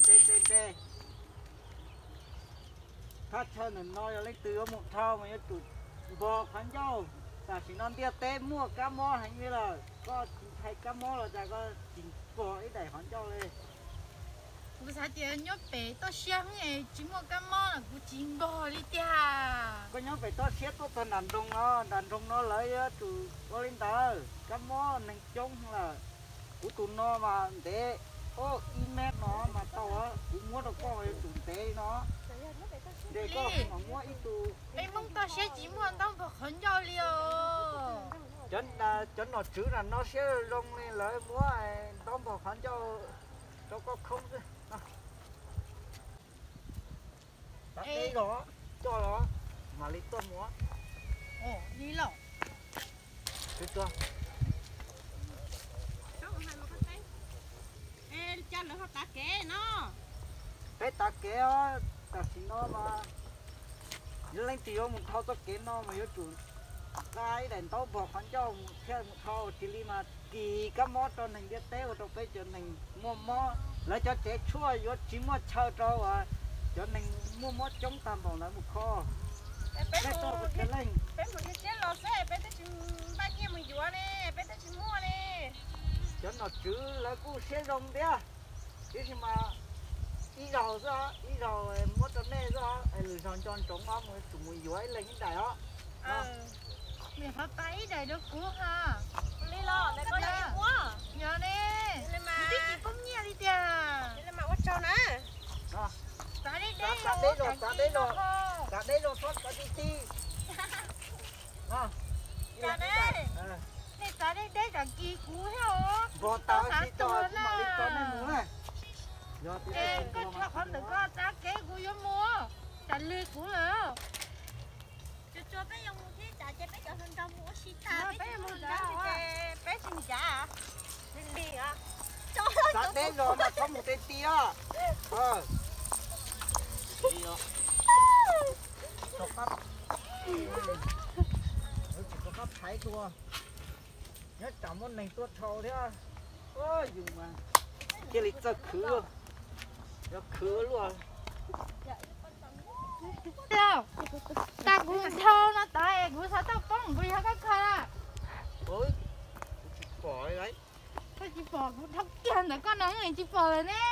Nte, nte, nte. Thaj chaw ntawm no yog leej twg yuav mus dhau mas yuav tsum npog qhov ncauj. Tam sim no ntiaj teb muaj kab mob heev li lawm, koj tsis ntshai kab mob los cas koj tsis npog ib daim qhov ncauj li? Kuv xav tias nyob pem toj siab heev tsis muaj kab mob los kuv tsis npog li tiag. Koj nyob pem toj siab tuaj txog nram nroog no, nram nroog no lawv yuav tsum ua li ntawd, kab mob neeg coob lawm. Kuv tus no mas ntev, ib mev no mas tau, kuv muab rau koj yuav tsum ntev li no. Ntes koj mam muab ib tug. Peb Hmoob toj siab tsis muaj ntaub npog qhov ncauj li os. Cov nom tswv na no siab zoo li lawv muab ntaub npog qhov ncauj rau koj khoob xwb. Tav deb los, coj los, mam li tuaj mus. Li los. Tuaj. Cas lawv ho tav kev no? Peb tav kev os, tam sim no mas yog leej twg yuav mus dhau txoj kev no mas yuav tsum nqa ib daim ntaub npog qhov ncauj mus thiaj mus dhau, tsis li mas kis kab mob rau neeg ntiaj teb ua rau peb cov neeg muaj mob, lawv cov tsev tshuaj yuav tsis muaj chaw rau cov neeg muaj mob coob tag npaum ntawd mus kho. Peb mus, peb mus siab los xwb, peb twb tsis npaj nyiaj mus yuav ne, peb twb tsis muaj ne. Cov nom tswv lawv kuj siab zoo thiab, tiam sis mas ib zaug xwb, ib zaug muab rau nej xwb, lwm zaug nco ntsoov os, mus tsum mus yuav ib leeg ib daim os. Nws ho tau ib daim rau kuv ha. Li los, koj yog ne, kuv twb tsis poob nyiaj li tiag. Ua tsaug na. Txav deb deb, txav deb los, txav deb los, txav deb los txhob txav ti ti. Nej txav deb deb tsam kis kuv thiab os. Npog tau tsis tau kuv mam li tso nej mus na. Ces koj rho qhov ntawm koj txav kev kuv yuav mus, tsam lig kuv lawm. Tsuas tsuas peb yuav mus thiab tsam ces peb cov hluas nraug mus ua si tag, peb mus nrad ces peb tsis ncav. Lig lig os. Txav deb los mas txhob mus ti ti os. Tsis rov qab thaiv dua, nyob tsam muaj neeg tuaj dhau thiab. Yus mas thiaj li txawj khwv, yuav khwv luaj. Tag kuv dhau no tod es kuv xav tau poob kuv yog koj kho. Kuv tsis pom. Koj tsis pom, kuv dhau kiag ntawm koj no tsis pom lawm ne.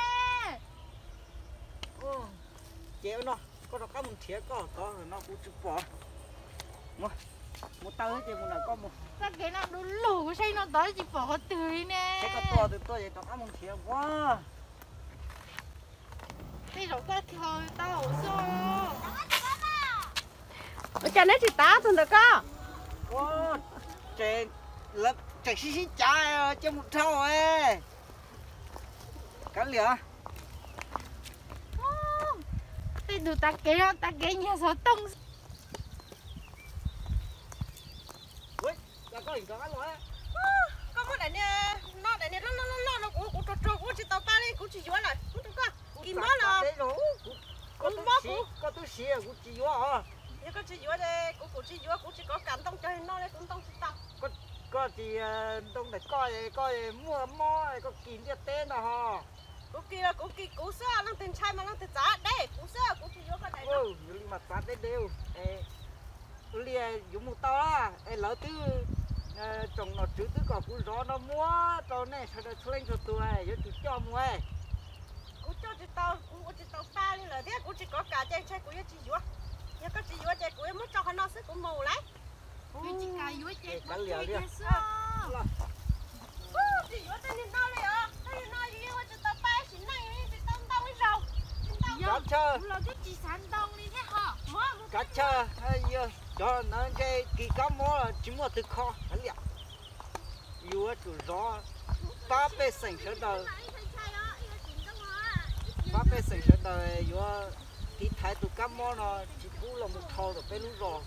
Ces no koj rov qab mus nrhiav koj tod, no kuv tsis pom. Mus taw ces mus ntawm koj mus. Txoj kev no du lug, kuv saib no tod tsis pom qhov twg li ne. Saib koj tuaj twg tuaj ces rov qab mus nrhiav ua. Tej zaum koj kho tau xwb. Ua cas neb tsis tav tus ntawm koj? Tseem sib sib cav cia mus dhau. Kav liam. Tej tus tav kev no tav kev nyiag xov tooj. Koj muab daim niag no, daim niag loj loj loj loj no kuv, kuv rog rog kuv tsis tau pa li, kuv tsis yuav lawm, kuv rau koj. Kis mob no. Kuv mob kuv. Koj twb siv kuv tsis yuav os. Yog koj tsis yuav ces kuv, kuv tsis yuav, kuv tsis kov kam ntoo cov no li, kuv ntoo tsis tau. Koj tsis, ntoo ntawm koj, koj muaj mob koj kis ntiaj teb ntag ho. Kuv kis los kuv kis kuv xwb, leej twg ntshai mas leej twg txav deb, kuv xwb kuv tsis yuav koj daim no. Yus li mas txav deb deb. Ua li yuav mus tau, es lawv twb, tsoom nom tswv twb kom kuv zov no muab rau nej sawv daws txhua leej txhua tus, yuav tsum coj mus. Kuv coj tsis tau, kuv ua tsis tau pa li lawm thiab kuv tsis kov kam ces ntshai kuv yuav tsis yuav. Yog koj tsis yuav ces kuv yuav muab tso qhov no xwb kuv mus lawm. Kuv tsis kam yuav ces kuv cia xwb. Tsis yuav tej niag no li os, tej niag no yus yeej ua tsis tau pa sim neej, tsis tau ntoo ib zaug. Tsis ntau, kuv los twb tsis xav ntoo li thiab ho. Kav chawj, cov ntawd ntshe kis kab mob tsis muaj twg kho. Yus yuav tsum zov pab pej xeem sawv daws, pab pej xeem sawv daws yuav tiv thaiv tus kab mob no tsis pub los mus dhau tom peb lub zos.